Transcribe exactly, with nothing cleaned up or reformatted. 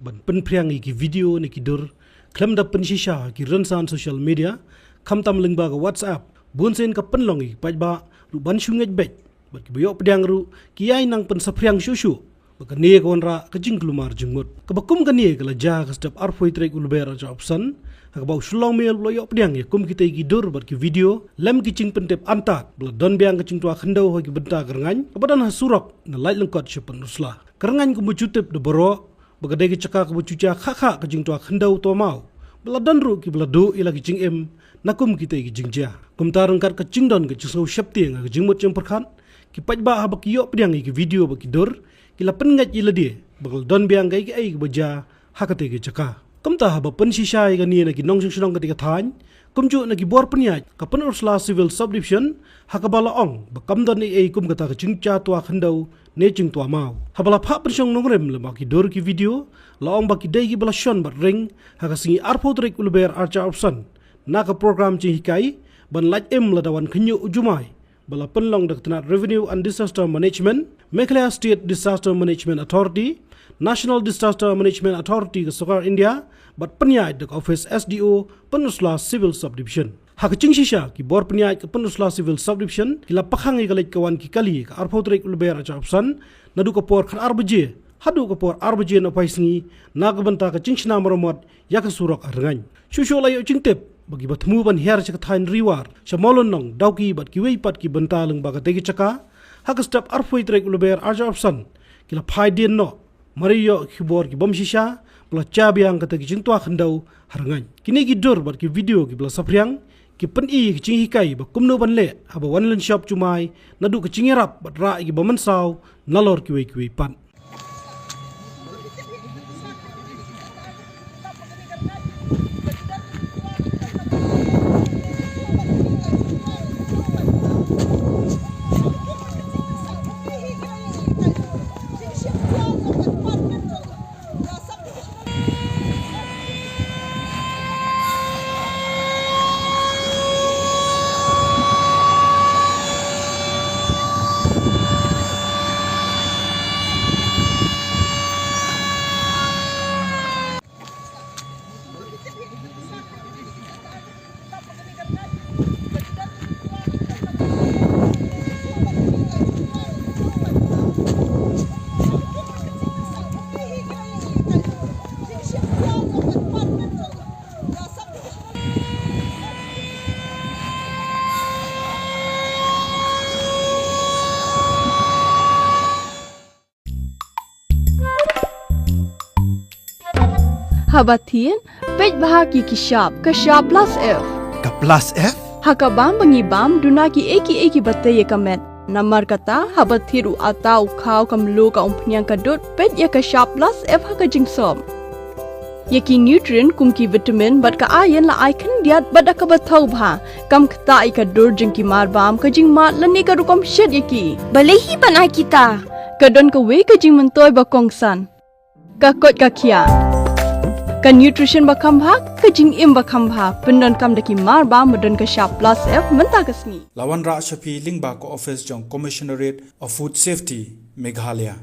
ban pynphriang ïa ki video ne ki dur khlem da pynshisha ha ki rynsan social media, khamtam lyngba ka WhatsApp, bun sien ka pynlong ïa ki paidbah ruh ban shu ngeit beit bad kiba ïoh pdiang ruh ki ïai nang pynsaphriang shuh shuh ba kane ka wanrah ka jingkulmar jingmut. Kaba kum kane ka la jia ha ka step arphew tarik u Lber arhajar arphew san, ha kaba u Shillong Mail u la ïoh pdiang ïa kum kitei ki dur bad ki video lem ki jingpyntip antad ba la don biang ka jingtwa khyndew ha ki bynta ka rngain kaba don ha surok na Laitlyngkot sha Pynursla. Ka rngain kumba ju tip da baroh ba ka dei ka jaka kaba ju jia khah khah ka jingtwa khyndew twa maw, ba la don ruh kiba la duh ïa la ki jingim na kum kitei ki jingjia. Kumta ryngkat ka jingdon ka jingsngew sheptieng ha ka jingmut jingpyrkhat, ki paidbah haba ki ïoh pdiang ïa ki video bad ki dur, ki la pynngeit ïa lade ba ka la don biang kaei kaei kaba jia ha katei ka jaka. Kumta haba pynshisha ïa kane na ki nongshong shnong katei ka thaiñ, kumjuh na ki bor pynïaid ka Pynursla Civil Subdivision, ha kaba la ong ba kam don ei ei kum kata ka jingjia twa khyndew ne jingtwa maw. Haba la phah pynshong nongrim lyngba ki dur ki video, la ong ba ki dei kiba la shon bad ring ha ka sngi arphew tarik u Lber arhajar arphew san na ka program jinghikai ban lait im lada wan khynñiuh u Jumai, ba la pynlong da ka tnat Revenue and Disaster Management, Meghalaya State Disaster Management Authority, National Disaster Management Authority ka Sorkar India, bad pynïaid da ka office S D O Pynursla Civil Subdivision. Ha ka jingshisha, ki bor pynïaid ka Pynursla Civil Subdivision ki la pakhang ïa ka leit ka wan ki kali ka arphew tarik u Lber arhajar arphew san, naduh ka por khatar baje haduh ka por ar baje na phaisngi, na ka bynta ka jingshna maramot ïa ka surok ha rngain. Shuh shuh la ïoh jingtip ba kiba thmu ban hiar sha ka thaiñ Riwar, sha Mawlynnong, Dawki bad kiwei pat ki bynta lyngba katei ka jaka, ha ka step arphew tarik u Lber arhajar arphew san, ki la phai dien noh, mar ïoh ki khubor ki bym shisha ba la jia biang kata ka jingtwa khyndew ha rngain. Kine ki dur bad ki video kiba la saphriang ki pyni ïa ka jinghikai ba kumno ban leh haba wan lynshop Jumai, naduh ka jingïarap bad rah ïa kiba mynsaw nalor kiwei kiwei pat. Haba thied, peit bha ki ki shap, ka shap plus F. Ka plus F? Ha ka bam ba ngi bam, duna kiei kiei kiba tei ïa ka met. Namar kata, haba thied u atta, u khaw, ka mluh, ka umphniang, ka dud, peit ïa ka shap plus F ha ka jingsop. Ïa ki nutrient kum ki vitamin bad ka iron la ai khyndiat bad da kaba thaw bha. Kam ktah ïa ka dur jong ki mar bam, ka jingmad lane ka rukom shet ïa ki. Balei hi ban ai kita? Ka don kawei ka jingmyntoi ba kongsan. Ka koit ka khiah. Ka nutrition ba kham bha, ka jingim ba kham bha. Pyndonkam da ki mar bam ba don ka shap plus F mynta ka sngi. La wanrah sha phi lyngba ka office jong Commissionerate of Food Safety, Meghalaya.